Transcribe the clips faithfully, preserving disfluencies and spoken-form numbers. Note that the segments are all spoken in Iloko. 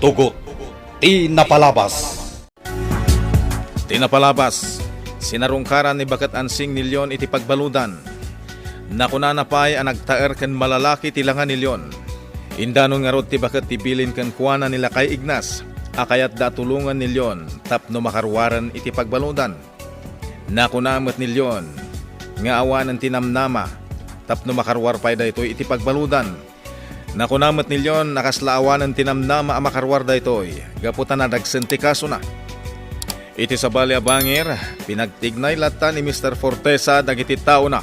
Tugot ti napalabas. Ti napalabas, sinarungkaran ni Baket Ansing ni Leon iti pagbaludan. Nakunana pay a nagtaer ken malalaki ti langa ni Leon. Indanon ngarud ti baket ti bilin kenkuana ni Lakay Ignas a kayatda a tulongen ni Leon tapno makaruaren iti pagbaludan. Nakuna met ni Leon nga awanen ti namnama tapno makaruar pay daytoy iti pagbaludan. Nakuna met ni Leon a kasla awanen ti namnama a makaruar daytoy gapu ta nadagsen ti kasona. Iti sabali a bangir, pinagtignay latta ni Mister Fortesa dagiti taona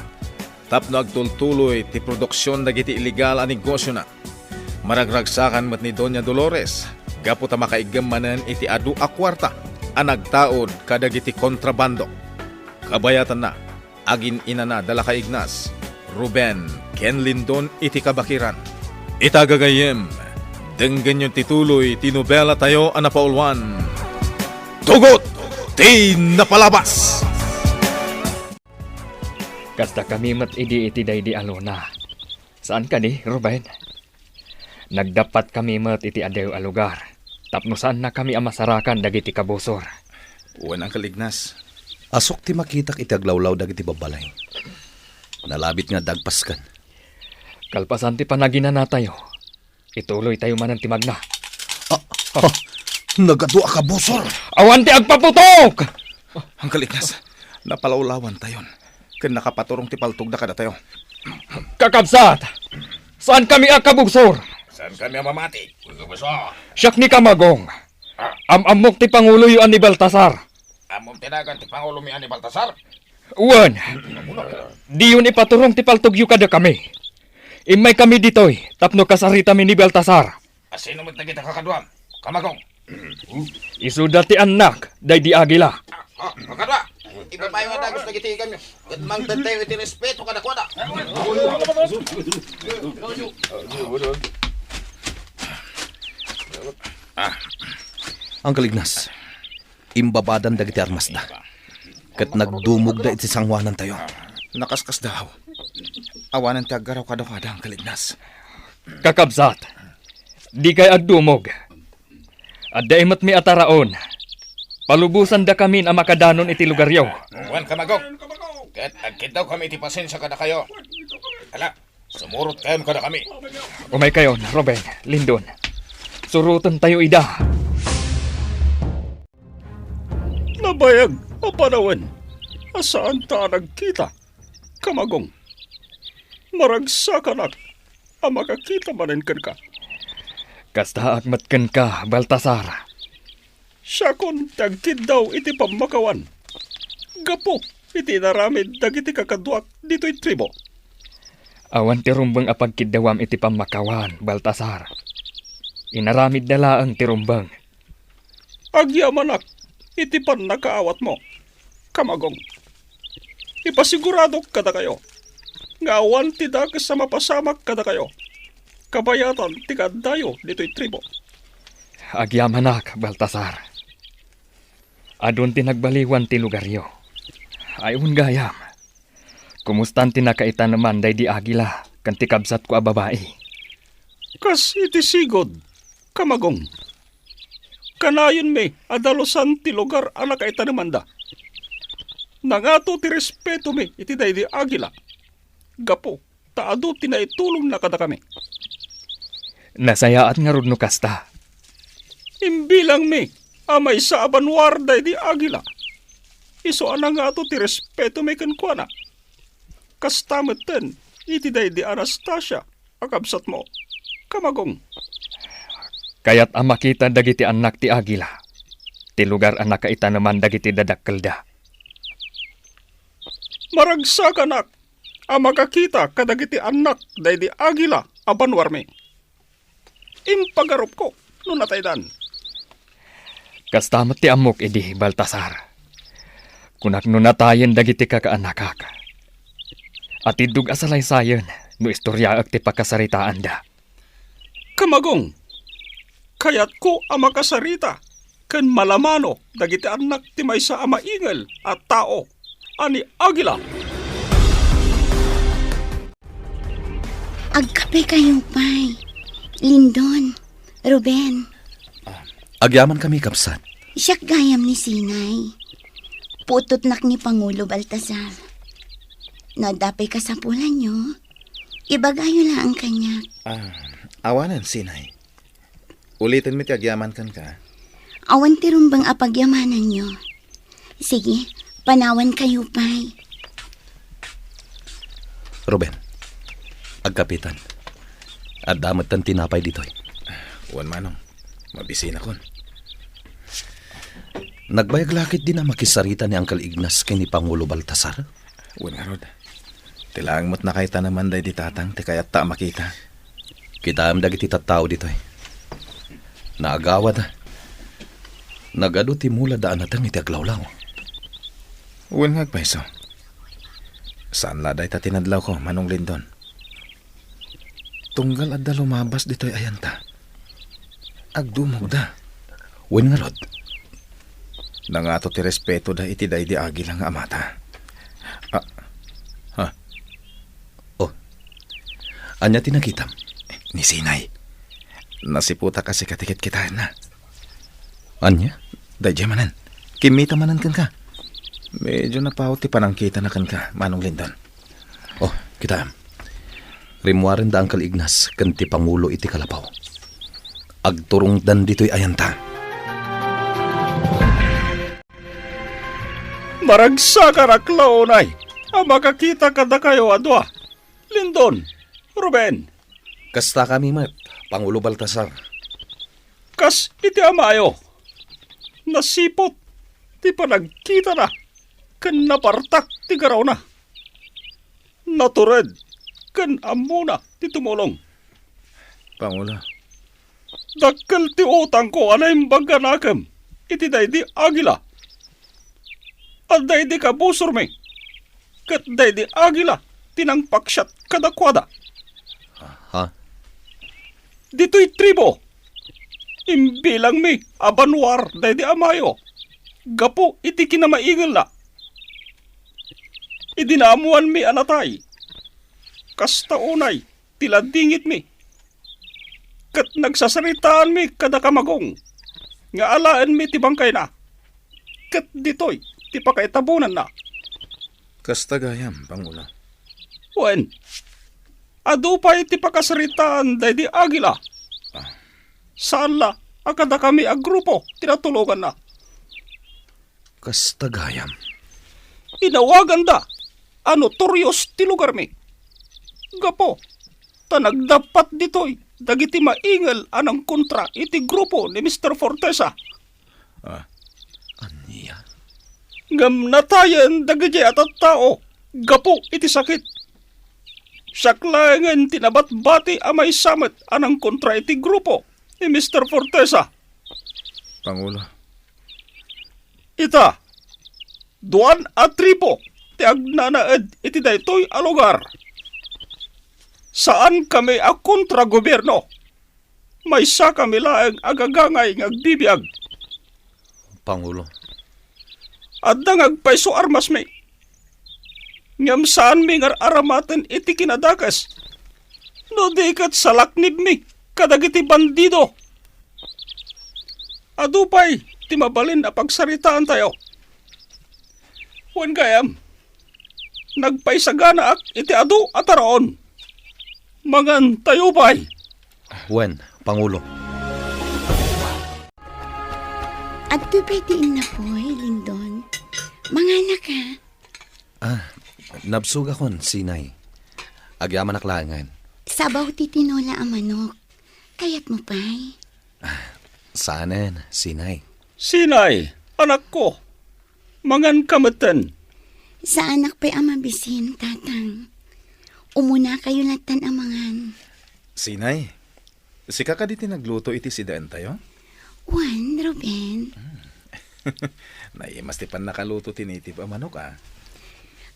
tapno agtultuloy ti produksion dagiti illegal a negosiona. Maragragsakan met ni Doña Dolores gapu ta makaiggem manen iti adu a kuarta a nagtaud kadagiti kontrabando. Kabayatanna, agin-inana da Lakay Ignas, Ruben, ken Lindon iti kabakiran. Ita gagayyem, denggenyo ti tuloy ti nobela tayo a napauluan, Tugot ti Napalabas! Kasta kami met idi iti daydi a luna. Saan kadi, Ruben? Nagdappat kami met iti adu a lugar tapno saanna kami a masarakan dagiti kabusor. Wen, Uncle Ignas. Asuk ti makitak iti aglawlaw dagiti babbalay. Nalabit nga dagpaskan. Kalpasan ti panaginanatayo, ituloytayo manen ti magna. Ah, ah, nagadu a kabusor! Awan ti agpaputok! Uncle Ignas, napalawlawantayon ken nakapaturong ti paltogda kadatayo. Kakabsat, saan kami a kabusor? Saan kami a mamati? Siak ni Kamagong. Am-ammok ti panguloyo a ni Baltasar. Ammom ti nagan ti pangulomi a ni Baltasar? Wen, diyon ipaturong ti paltogyo kadakami. Immaykami ditoy tapno kasaritami ni Baltasar. A sino met dagiti kakaduam, Kamagong? Isuda ti annak daydi Agila. Ah, ah, kakadua, ipapayo nga dagus dagiti iganyo ket mangtedtayo iti respeto kadakuada. Ah. Uncle Ignas, imbabadan dagiti armasda ket nagdumogda iti sangoanantayo. Nakaskasdaaw. Awanen ti aggaraw kadakuada, Uncle Ignas. Kakabsat, dikay agdumog. Adda met mi a taraon. Palubosandakamin a makadanon iti lugaryo. Wen, Kamagong. Ket agkiddawkami iti pasensia kadakayo. Ala, sumurot kayon kadakami. Umaykayon, Ruben, Lindon. Surotentayo ida. Nabayag a panawen a saanta a nagkita, Kamagong. Maragsakanak a makakita manen kenka. Kastaak met kenka, Baltasar. Siakon ti agkiddaw iti pammakawan gapu iti inaramid dagiti kakaduak ditoy tribu. Awan ti rumbeng a pagkiddawam iti pammakawan, Baltasar. Inaramidda laeng ti rumbeng. Agyamanak iti pannakaawatmo, Kamagong. Ipasiguradok kadakayo nga awan ti dakes a mapasamak kadakayo kabayatan ti kaaddayo ditoy tribu. Agyamanak, Baltasar. Adun ti nagbaliwan ti lugaryo. Ay, wen gayam. Kumustan ti nakaitaneman daydi Agila ken ti kabsatko a babai? Kas iti sigud, Kamagong. Kanayonmi a dalusan ti lugar a nakaitanemanda. Nangato ti respetomi iti daydi Agila gapu ta adu ti naitulongna kadakami. Nasayaat ngarud no kasta. Imbilangmi a maysa a banua daydi Agila. Isu a nangato ti respetomi kenkuana. Kasta metten iti daydi Anastasia a kabsatmo, Kamagong. Kayat a makita dagiti annak ti Agila ti lugar a nakaitaneman dagiti dadakkelda. Maragsakanak a makakita kadagiti annak daydi Agila a banuarmi. Impagarupko no nataydan. Kasta met ti ammok idi, Baltasar. Kunak no natayen dagiti kakaanakak. Atiddog a salaysayen no istoriaek ti pakasaritaanda. Kamagong, kayatko a makasarita ken malamano dagiti annak ti maysa a maingel a tao a ni Agila. Agkapekayo pay, Lindon, Ruben. Ah, Agyamankami, kabsat. Siak gayam ni Sinay. Putotnak ni Pangulo Baltasar. No adda pay kasapulanyo, ibagayo laeng kaniak. Ah, awanen, Sinay. Ulitenmi ti agyaman kenka. Awan ti rumbeng a pagyamananyo. Sige, panawankayo pay. Ruben, agkapitan. Adda metten tinapay ditoy. Wen, Manong. Mabisinakon. Nagbayag la ketdin a makisarita ni Uncle Ignas ken ni Pangulo Baltasar? Wen ngarud. Ti laeng met nakaitaneman daydi tatang ti kayatta a makita. Kitaem dagiti tattao ditoy. Naagawad. Nagadu ti mulada a nateng iti aglawlaw. Wen nga agpayso. Saan la dayta ti nadlawko, Manong Lindon. Tunggal adda lumabas ditoy ayanta, agdumogda. Wen ngarud? Nangato ti respetoda iti daydi agila nga amata. Ah, ha? Oh. Ania ti nakitam? Ni Sinay. Nasiputak a sika ti kitkitaenna. Ania? Daydiay manen. Kimmita manen kenka. Medyo napaw ti panangkitana kenka, Manong Lindon. Oh, kitaem. Rimmuaren da Uncle Ignas ken ti Pangulo iti kalapaw. Agturongdan ditoy ayanta. Maragsakarak la unay a makakita kadakayo a dua, Lindon, Ruben. Kastakami met, Pangulo Baltasar. Kas iti amayo, nasiput ti panagkitana ken napartak ti garawna. Natured ken ammona ti tumulong. Pangulo. Dakkel ti utangko a naimbag a nakem iti daydi agila. Adda idi kabusormi, ket daydi agila ti nangpaksiat kadakuada. Ha? Ditoy tribo, imbilangmi a banwar daydi amayo gapu iti kinamaingelna. Idi naammoanmi a natay, kasta unay ti ladingitmi, ket nagsasaritaanmi kada kamagong nga alaenmi ti bangkayna, ket ditoy ti pakaitabonanna. Kasta gayam, Pangulo. Wen, adu pay ti pakasaritaan daydi agila. Ah. Saan la a kadakami a grupo ti natulonganna. Kasta gayam. Inawaganda a notorious ti lugarmi. Gapu ta nagdappat ditoy dagiti maingel a nangkontra iti grupo ni Mister Fortesa. Ah. Ania? Ngem natayen dagiti a tattao gapu iti sakit. Siak laengen ti nabatbati a maysa met a nangkontra iti grupo ni Mister Fortesa. Pangulo. Ita, duan a tribo ti agnanaed iti daytoy a lugar. Saankami a kontra gobierno. Maysakami laeng a gagangay nga agbibiag. Pangulo. Adda nga agpayso armasmi. Ngem saanmi nga ar-aramaten iti kinadakes, no di ket salaknibmi kadagiti bandido. Adu pay ti mabalin a pagsaritaantayo. Wen gayam, nagpaisaganaak iti adu a taraon. Mangantayo pay. Wen, Pangulo. Adtoy pay ti innapoy, Lindon. Manganaka. Ah, nabsogakon, Sinay. Agyamanak laengen. Sabaw ti tinola a manok. Kayatmo pay? Ah, saanen, Sinay. Sinay, anakko. Manganka metten. Saanak pay a mabisin, Tatang. Umunakayo lattan a mangan. Sinay, sika kadi ti nagluto iti sidaentayo? Wen, Ruben. Hmm. Naimas ti pannakaluto ti native a manok, ah.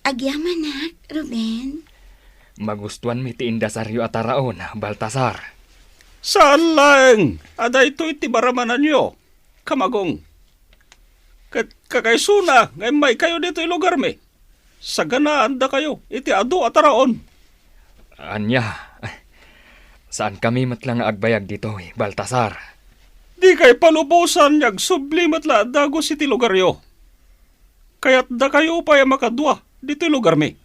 Agyamanak, Ruben. Magustuanmi ti indasaryo a taraon, Baltasar. Saan laeng a daytoy ti maramananyo, kamagong. Ket kakaisuna nga immaykayo ditoy lugarmi, saganaandakayo iti adu a taraon. Ania, saankami met la nga agbayag ditoy, Baltasar. Dikay palubosan nga agsubli met la a dagus iti lugaryo. Kayatdakayo pay a makadua ditoy lugarmi.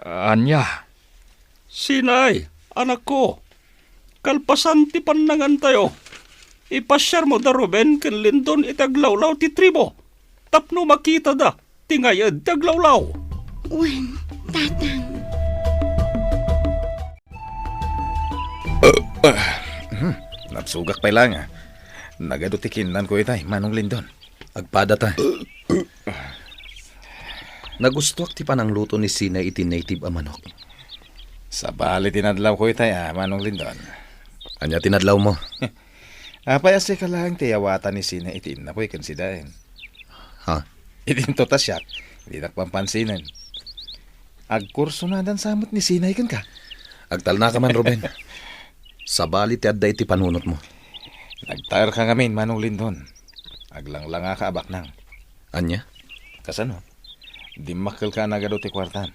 Ania? Sinay, anakko, kalpasan ti pannangantayo, ipasiarmo da Ruben ken Lindon iti aglawlaw ti tribu tapno makitada ti ngay-ed ti aglawlaw. Wen, Tatang. Ah, ah, hmm, nabsugak pay laeng, ah. Nagadu ti kinnanko itay, Manong Lindon. Agpada ta. Nagustoak ti panangluto ni Sinay iti native a manok. Sabali ti nadlawko itay, ah, Manong Lindon. Ania ti nadlawmo? Apay a sika laeng ti awatan ni Sinay iti innapoy ken sidaen? Ha? Idinto ta siak, dinak pampansinen. Agkursonadan sa met ni Sinay kenka? Agtalnaka man, Ruben. Sabali ti adda iti panunotmo. Nagtaerka ngamin, Manong Lindon. Aglanglangaka a baknang. Ania? Kasano? Dimmakkelka a nagadu ti kuartam.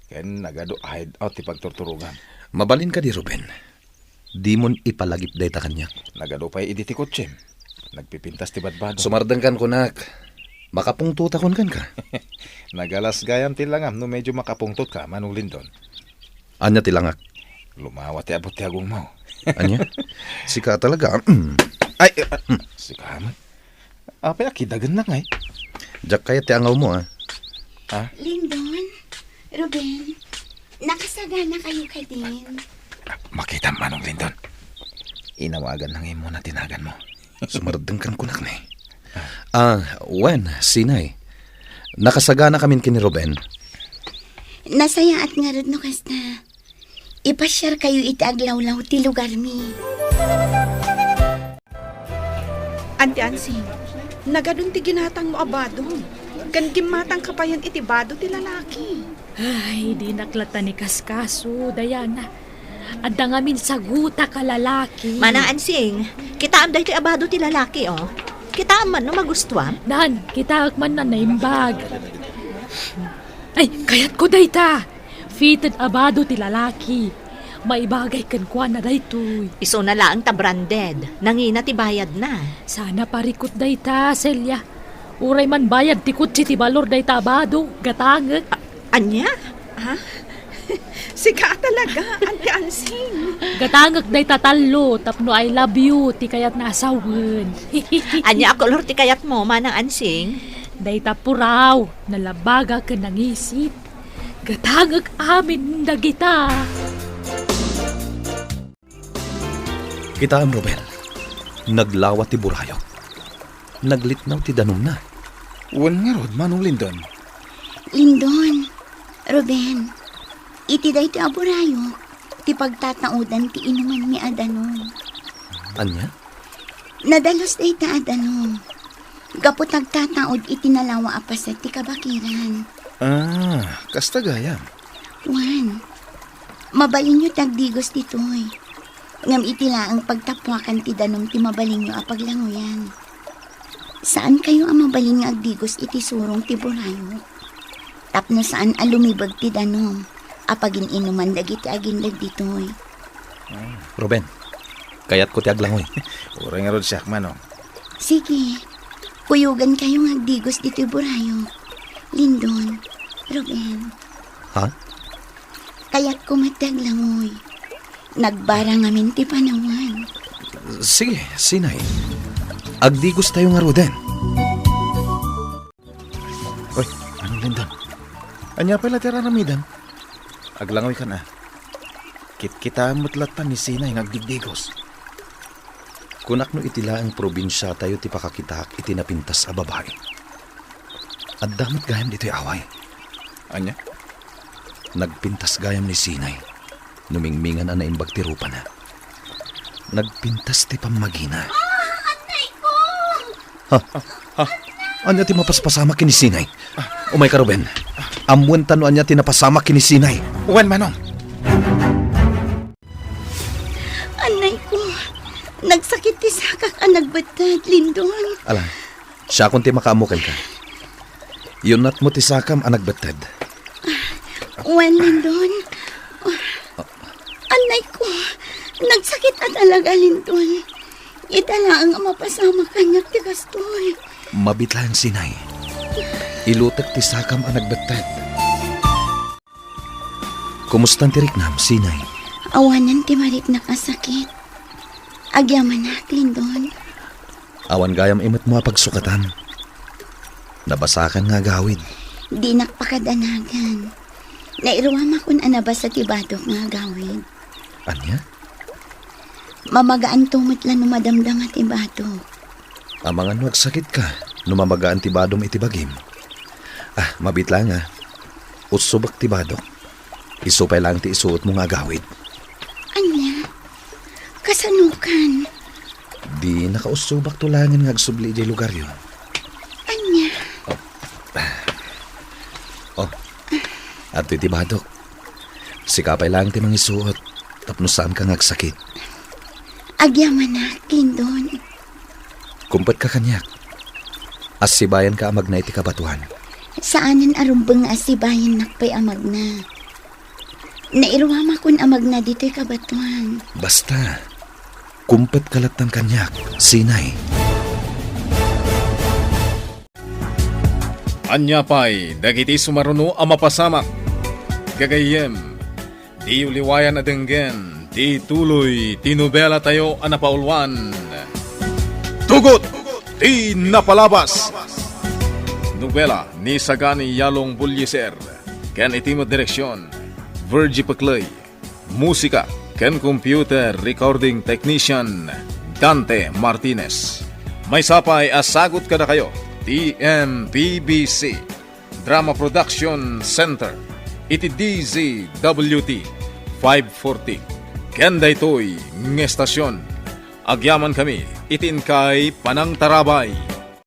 Ken nagadu a hideout ti pagturturogam. Mabalin kadi, Ruben? Dimon ipalagip dayta kaniak. Nagadu pay idi ti kotsem. Nagpipintas ti badbado. Sumardengkan kunak. Makapungtotakon kenka. Nagalas gayam ti langam no medyo makapungtotka, Manong Lindon. Ania ti langak? Lumawa ti abut ti agongmo. Ania? Sika talaga. Mm. Ay, eh, ah, sika met. Apay a kidagennak ngay? Diak kayat ti angawmo, ah. Ha? Lindon, Ruben, nakasagana kayo kadin? Makitam, Manong Lindon. Inawagan na ngay muna ti naganmo. Sumardengkan kunak ni. Ah, wen, Sinay. Nakasagana kamin ken ni Ruben. Nasayaat ngarud no kasta. Ipasiar kayo iti aglawlaw ti lugarmi. Anti Ansing, nagadun ti ginatangmo a bado. Ken gimmatangka payen iti bado ti lalaki. Ay, dinak latta ni kaskaso, Diana. Adda ngamin sagutak a lalaki. Manang Ansing, kitaem daytoy a bado ti lalaki, oh. Kitaem man no magustuam? Nan, kitaek man a naimbag. Ay, kayatko dayta. Fitted a bado ti lalaki. Maibagay kenkuana daytoy. Isuna laeng ta branded. Nangina ti bayadna. Sana parikut dayta, Celia. Uray man bayad ti kotse ti balor dayta a bado, gatangek. A-, ania? Ha? Sika talaga, Anti Ansing. Gatangek dayta tallo tapno I love you ti kayatna a sawen. Ania a kolor ti kayatmo, Manang Ansing? Dayta puraw, nalabaga ken nangisit. Gatangek amin dagita. Kitaem, Ruben, naglawa ti burayok. Naglitnaw ti danumna. Wen ngarud, Manong Lindon. Lindon, Ruben, iti daytoy a burayok, ti pagtataodan ti inumanmi a danum. Ania? Nadalus dayta a danum. Gapu ta agtataod iti nalawa a paset ti kabakiran. Ah, kasta gayam. Wen, mabalinyo ti agdigos ditoy. Ngem iti laeng pagtappuakan ti danum ti mabalinyo a paglanguyan. Saankayo a mabalin nga agdigos iti surong ti burayok. Tapno saan a lumibeg ti danum a pagin-inuman dagiti agindeg ditoy. Ruben, kayatko ti aglangoy. Uray ngarud siak, Manong. Sige, kuyogankayo nga agdigos ditoy burayok. Lindon, Ruben. Ha? Kayatko met ti aglangoy. Nagbara ngamin ti panawen. Sige, Sinay. Agdigostayo ngaruden. Oy, Manong Lindon? Ania pay la ti ar-aramidem? Aglangoykan a. Kitkitaem met latta ni Sinay nga agdigdigos. Kunak no iti laeng probinsiatayo ti pakakitaak iti napintas a babai. Adda met gayam ditoy away. Ania? Nagpintas gayam ni Sinay. Numingmingan a naimbag ti rupana. Nagpintas ti pammagina. Ah, annay ko! Ha? Ha? Ania ti mapaspasamak ken ni Sinay? Umayka, Ruben. Ammoenta no ania ti napasamak ken ni Sinay. Wen, Manong. Annay ko, nagsakit ti sakak a nagbetted, Lindon. Ala, siakon ti makaammo kenka. Yunatmo ti sakam a nagbetted. Wen, Lindon. Annay ko, nagsakit a talaga, Lindon. Ita laeng a mapasamak kaniak ti kastoy. Mabit laeng, Sinay. Ilutek ti sakam a nagbetted. Kumustan ti riknam, Sinay? Awanen ti mariknak a sakit. Agyamanak, Lindon. Awan gayam imetmo a pagsukatan. Nabasakan nga agawid. Dinak pakadanagan. Nairuamakon a nabasa ti badok nga agawid. Ania? Mamagaanto met la no madamdama ti badok. Amangan no agsakitka no mamagaan ti badom iti bagim. Ah, mabit laeng a. Ussubak ti badok. Isu pay laeng ti isuotmo nga agawid. Ania? Kasanokan? Di nakaussubakto laengen nga agsubli idiay lugaryo. Ania? Oh. Adtoy ti badok. Sika pay laeng ti mangisuot tapno saanka nga agsakit. Agyamanak, Lindon. Kumpetka kaniak. Assibayanka a magna iti kabatoan. Saanen a rumbeng nga assibayannak pay a magna. Nairuamakon a magna ditoy kabatoan. Basta, kumpetka lattan kaniak, Sinay. Ania pay dagiti sumaruno a mapasamak? Gagayyem, diyo liwayan a denggen ti tuloy ti nobelatayo a napauluan, Tugot ti Napalabas. Nobela ni Sagani Yalong Bullieser ken iti met direksion, Virgie Pecley. Musika ken computer recording technician, Dante Martinez. Maysa pay a sagut kadakayo ti M P B C Drama Production Center iti D Z W T five forty. Ken daytoy nga estasion, agyamankami iti inkay panangtarabay.